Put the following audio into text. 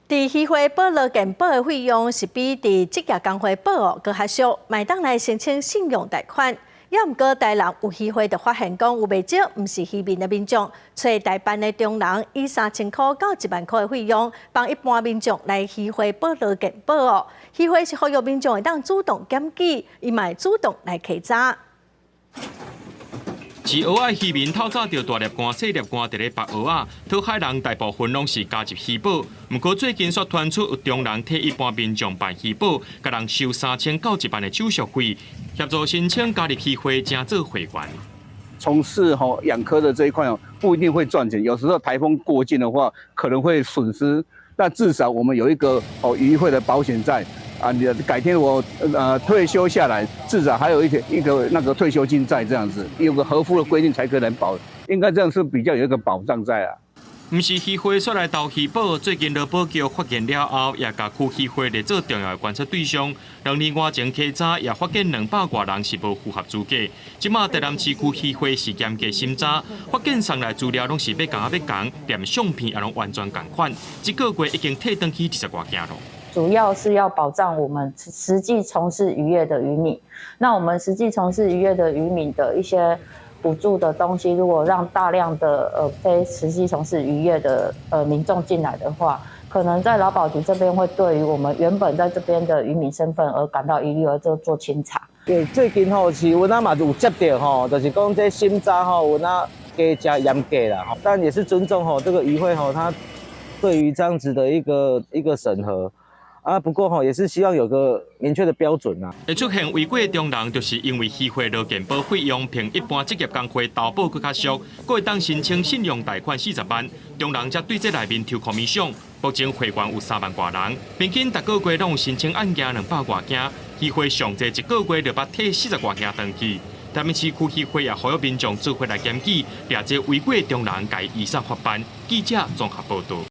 佇漁會保勞健保的費用是比佇職業工會保哦閣較俗，嘛會當來申請信用貸款。也毋過台南有漁會就發現講，有袂少毋是漁民的民眾，揣代辦的中人以3000箍到1萬箍的費用，幫一般民眾來漁會保勞健保哦。漁會是呼籲民眾會當主動檢舉，伊嘛會主動來稽查。飼蚵仔漁民透早著大粒竿、細粒竿佇咧縛蚵仔，討海人大部分攏是加入漁保。毋過最近煞傳出有中人替一般民眾辦漁保，共人收3000到1萬的手續費，協助申請加入漁會，成做會員。從事吼養蚵的這一塊哦，不一定會賺錢，有時候颱風過境的話，可能會損失。但至少我們有一個哦漁會的保險在。啊，你改天我退休下來，至少還有一點一個那個退休金在這樣子，有個合乎的規定才可能保，應該這樣是比較有一個保障在啊。毋是漁會煞來投漁保，最近勞保局發現了後，也共區漁會列做重要的觀察對象。2年外前稽查也發現200外人是無符合資格。這馬台南市區漁會是嚴格審查，發現送來資料攏是欲仝仔欲仝，連相片也攏完全仝款。這個月已經退轉去20外件咯。主要是要保障我們實際從事漁業的漁民。那我們實際從事漁業的漁民的一些補助的東西，如果讓大量的非實際從事漁業的民眾進來的話，可能在勞保局這邊會對於我們原本在這邊的漁民身份而感到疑慮，而就做清查。對，最近吼是阮仔嘛有接著吼，就是講這審查吼，阮仔加加嚴格啦，但也是尊重吼這個漁會吼，他對於這樣子的一個審核。啊，不過吼也是希望有個明確的標準啊。會出現違規的中人，就是因為漁會勞健保費用比一般職業工會投保閣較俗，閣會當申請信用貸款40萬，中人才對這內面抽 commission。目前會員有3萬外人，平均逐個月攏有申請案件200外件，漁會上濟一個月就捌退40外件轉去。台南市區漁會也呼籲民眾做伙來檢舉，掠這違規的中人，共伊依法辦。記者綜合報導。